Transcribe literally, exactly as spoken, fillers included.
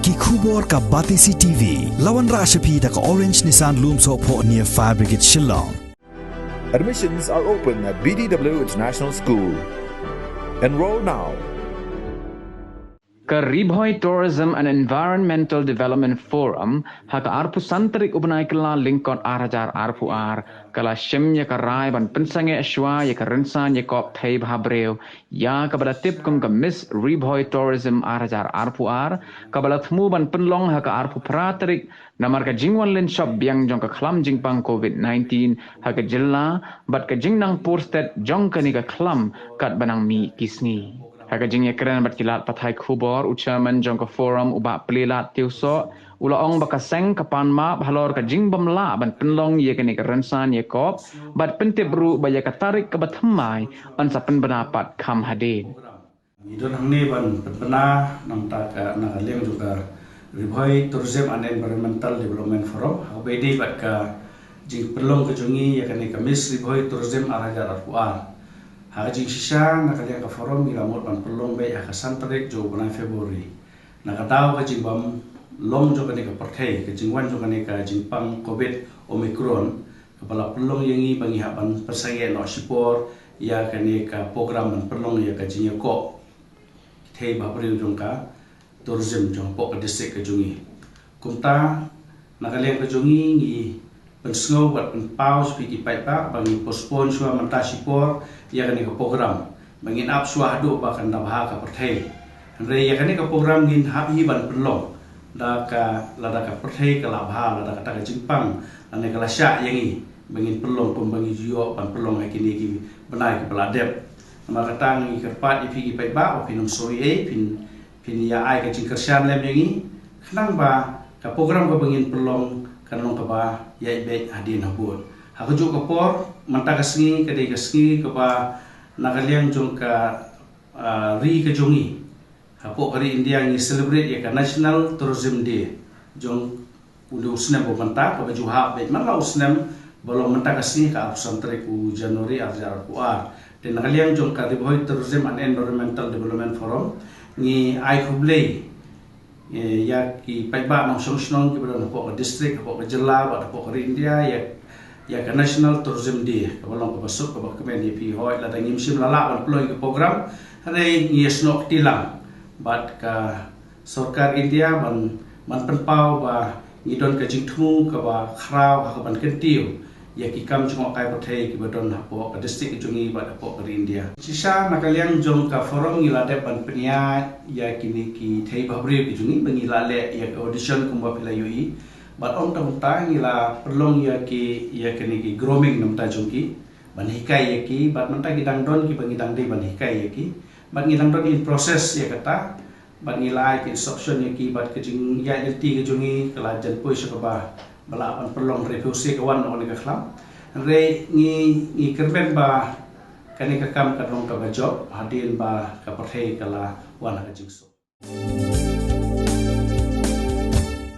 Ki khubor ka Batesi T V. La wanrah sha phi da ka Orange Nissan Lumsohphoh near Fire Brigade Shillong. Admissions are open at B D W International School. Enroll now. Ka Ri Bhoi Tourism and Environmental Development Forum ha ka arphew san tarik u bnai Kyllalyngkot ar hajar arphew ar ka la shim ïa ka rai ban pynsangeh shuwa ïa ka rynsan ïakob thei bhabriew ïa kaba la tip kum ka Miss Ri Bhoi Tourism ar hajar arphew ar, kaba la thmu ban pynlong ha ka arphew phra tarik namar ka jingwan lynshop biang jong ka khlam jingpang COVID nineteen ha ka jylla bad ka jingnang purstet jong kane ka khlam katba nang mih ki sngi. Ha ka jingïakren bad ki lad pathai khubor, u Chairman jong ka Forum, u Bah Plielad Tiewsoh, u la ong ba ka seng ka pan map halor ka jingbym lah ban pynlong ïa kane ka rynsan ïakob bad pyntip ruh ba ïa ka tarik kaba thymmai yn sa pynbna pat kham hadien. Ngi don hangne ban pynbna na ka bynta ka, na ka liang jong ka Ri Bhoi Tourism and Environmental Development Forum, ha kaba ïadei bad ka jingpynlong ka jong ngi ïa kane ka Miss Ri Bhoi Tourism ar hajar arphew ar. Ha ka jingshisha na ka liang ka Forum ngi la mut ban pynlong beit ha ka san tarik jong u bnai February. Na ka daw ka jingbym long jong kane ka pyrthei, ka jingwan jong kane ka jingpang COVID Omicron, kaba la pynlong ïa ngi ba ngi hap ban pynsangeh noh shipor ïa kane ka program ban pynlong ïa ka jingïakob thei bhabriew jong ka tourism jong hapoh ka district ka jong ngi. Kumta na ka liang ka jong ngi, ngi pynsngew bad pynpaw sha phi ki paidbah ba ngi postpone shuwa mynta shipor ïa kane ka program ba ngin ap shuwa haduh ba kan da bha ka pyrthei. Hynrei ïa kane ka program ngin hap hi ban pynlong da ka, lada ka pyrthei ka la bha, lada kata ka jingpang lane ka la shah ïa ngi ba ngin pynlong kumba ngi ju ïoh ban pynlong ha kine ki bnai kiba la dep. Namar kata ngi kyrpad ïa phi ki paidbah ba phin ym soi ei, phin, phin ïa ai ka jingkyrshan lem ïa ngi khnang ba ka program kaba ngin pynlong kan long kaba ïaid beit hadien habud. Ha kajuh ka por, mynta ka sngi ka dei ka sngi kaba na ka liang jong ka, ah, ri ka jong ngi, hapoh ka ri India ngi celebrate ïa ka National Tourism Day jong u, u snem ba mynta, kaba ju hap beit man la u snem ba long mynta ka sngi, ka arphew san tarik u January ar hajar arphew ar. Te na ka liang jong ka Ri Bhoi Tourism and Environmental Development Forum ngi ai khublei ïa ki paidbah nongshong shnong kiba don hapoh ka district, hapoh ka jylla bad hapoh ka ri India ïa, ïa ka National Tourism Day kaba long kaba suk kaba kmen. Ïa phi, hooid, lada ngim shym la lah ban pynlong ïa ka program, hynrei ngi ïasnoh kti lang bad ka sorkar India ban, ban pynpaw ba ngi don ka jingthmu kaba khraw ha kaban kyntiew ïa ki kam jngohkai pyrthei kiba don hapoh ka district ka jong ngi bad hapoh ka ri India. Shisha na ka liang jong ka Forum ngi la dep ban pynïaid ïa kine ki thei bhabriew ki jong ngi ba ngi la leh ïa ka audition kumba phi la ïohi. Bad ym tang mynta, ngi la pynlong ïa ki, ïa kine ki grooming na bynta jong ki, ban hikai ïa ki, bad mynta ki dang don kiba ngi dang dei ban hikai ïa ki. Bad ngi dang don in process ïa kata. Bad ngi la ai ka instruction ïa ki, bad ka jingïaid lynti ka jong ngi ka la jan poi sha kaba, ba lah ban pynlong, hynrei phi u seh ka wan noh kane ka khlam. Hynrei ngi, ngi kyrmen ba kane ka kam kan long kaba jop hadien ba ka pyrthei ka la wan ha ka jingsuk.